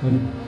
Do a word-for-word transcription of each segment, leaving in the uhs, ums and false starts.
घुमड़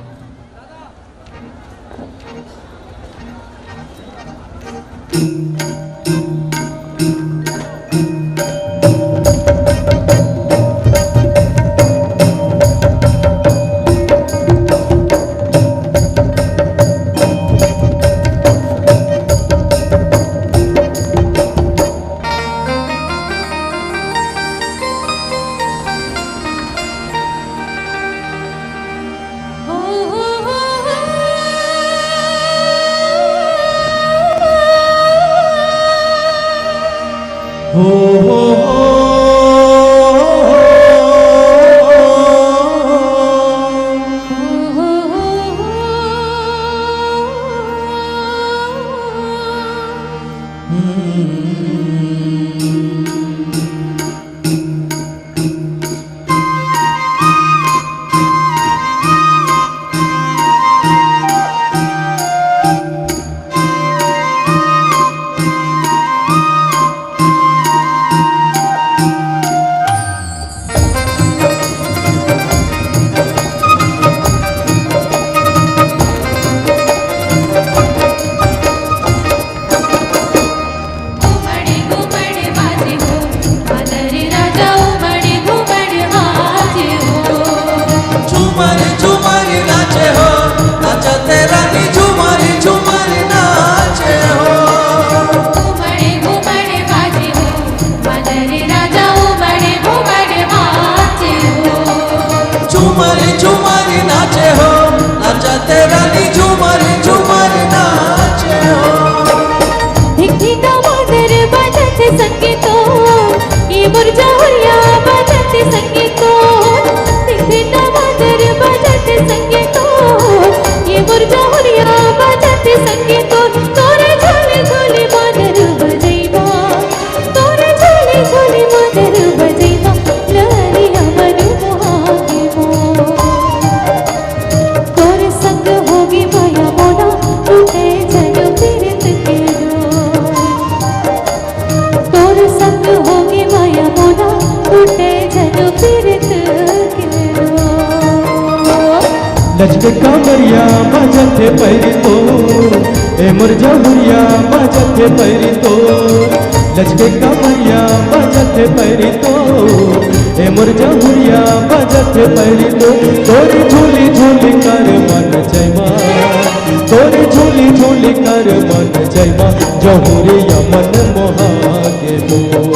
घुमड़ बाजे हो, मादर राजा उमड़ घुमड़ बाजे हो। झूमर झूमर नाचे हो, नाचते रानी झूमर झूमर नाचे हो। घुमड़ घुमड़ बाजे हो, मादर राजा उमड़ घुमड़ बाजे हो। झूमर झूमर नाचे हो, नाचते रानी झूमर झूमर नाचे हो। धिक धिका मादर बजत संगीतो, ये मोर जहुरिया बजत संगीतो। धिक धिका मादर बजत संगीतो, ये मोर जहुरिया बजत संगीतो। तोरे झोले झोले मादर बजैबा, तोरे झोले झोले मादर बजैबा, लहरिया मन मोहागे मोर। तोर संग होगे मया मोला, टूटे झन पीरत के डोर। तोर संग होगे मया मोला, टूटे झन पीरत के डोर। लचके कमरिया बजथे पैरी तो, ए मोर जहुरिया बजथे पैरी तो। लचके कमरिया बजथे पैरी तो, ए मोर जहुरिया बजथे पैरी तो। तोरी झूली झूली कर मन जैमा, तोरी झूली झूली कर मन जैमा, जहुरिया मन मोहागे मोर।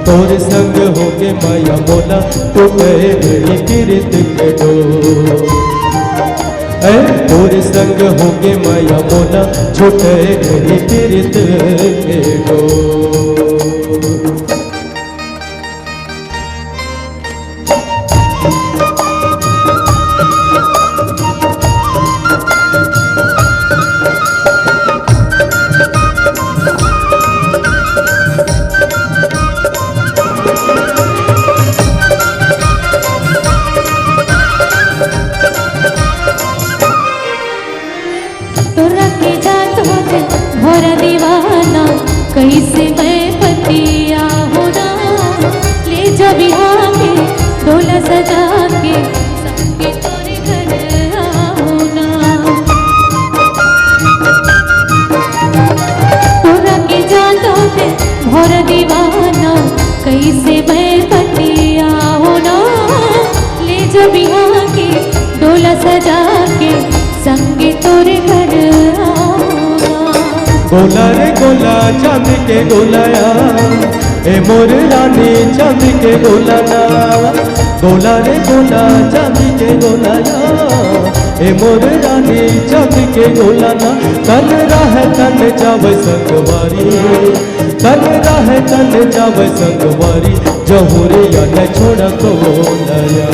तोर संग होगे मया मोला, टूटे नहीं पीरत के डोर। ए, तोर संग होगे मया मोला, छूटे नहीं पीरत के डोर। तोरा के जात होते भोरा दीवाना, कैसे मैं पतिया होना। ले जा बिहा के डोला सजा के, संगे तोरे घर आओ ना। तोरा के जात होते भोरा दीवाना, कैसे मैं पतिया होना। ले जा बिहा के डोला सजा के, संगे तोरे घर आवा। गोला रे गोला, चांदी के गोलाया, ए मोर रानी, चांदी के गोला ना। गोला रे गोला, चांदी के गोलाया, ए मोर रानी, चांदी के गोला ना। कल राह तन जावे संगवारी, कल राह तन जावे संगवारी, जहुरिया न छोड़ा कोलया।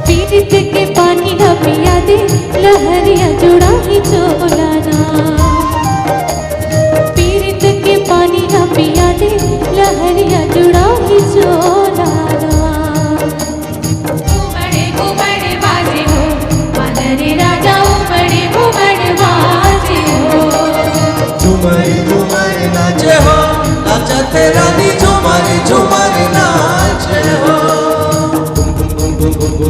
पीरित के पानी ह पिया दे, लहरिया जुड़ा ही चोला ना। पीरित के पानी ह पिया दे, लहरिया जुड़ा ही चोला ना। घुमड़ घुमड़ बाजे हो, मादर राजा उमड़ घुमड़ बाजे हो। झूमर झूमर नाचे हो, नाचते रानी झूमर झूमर नाचे हो। घुम घुम घुम घुम घुम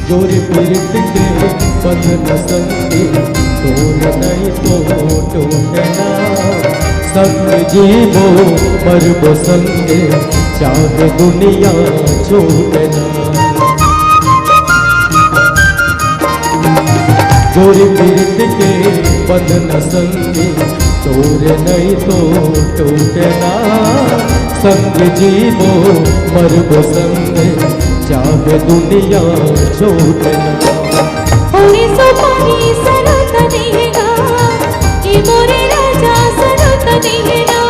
जोरी पीरित के बंधन संगे, तोर नहीं तो टूटना। संग जीबो मरबो संगे, चाहे दुनिया छूटना। जोरी पीरित के बंधन संगे, तोर नहीं तो टूटना। संग जीबो मरबो संगे, चाहे दुनिया छूटना। ओरे सुपारी सरुत नहिगा, ए मोरे राजा सरुत नहिगा।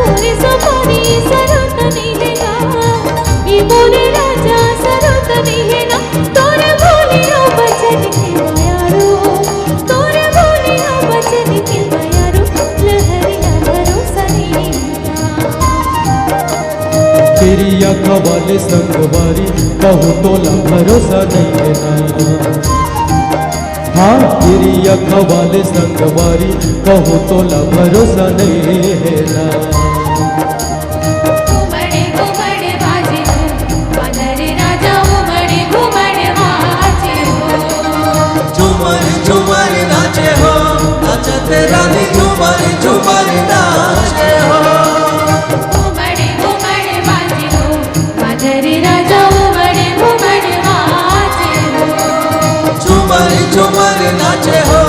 ओरे सुपारी सरुत नहिगा, ए मोरे राजा सरुत नहिगा। तोर बोलियो बचन के मायारो, तोर बोलियो बचन के मायारो, लहरिया भरोसा नहिगा। किरिया खवाले संगवारी, कहूँ तोला भरोसा नइहे ना। हाँ, किरिया खवाले संगवारी, कहूँ तोला भरोसा नइहे ना। घुमड़ घुमड़ बाजे हो, बादर राजा घुमड़ घुमड़ बाजे हो। झूमर झूमर नाचे हो, नाचत रानी झूमर झूमर नाचे हो। घुमड़ घुमड़ बाजे हो, बादर राजा घुमड़ घुमड़ बाजे हो। झूमर झूमर नाचे हो,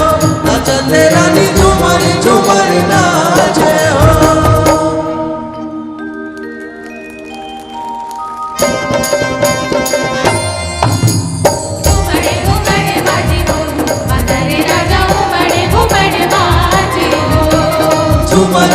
नाचत रानी झूमर झूमर नाचे हो। घुमड़ घुमड़ बाजे हो, बादर राजा घुमड़ घुमड़ बाजे हो। झूमर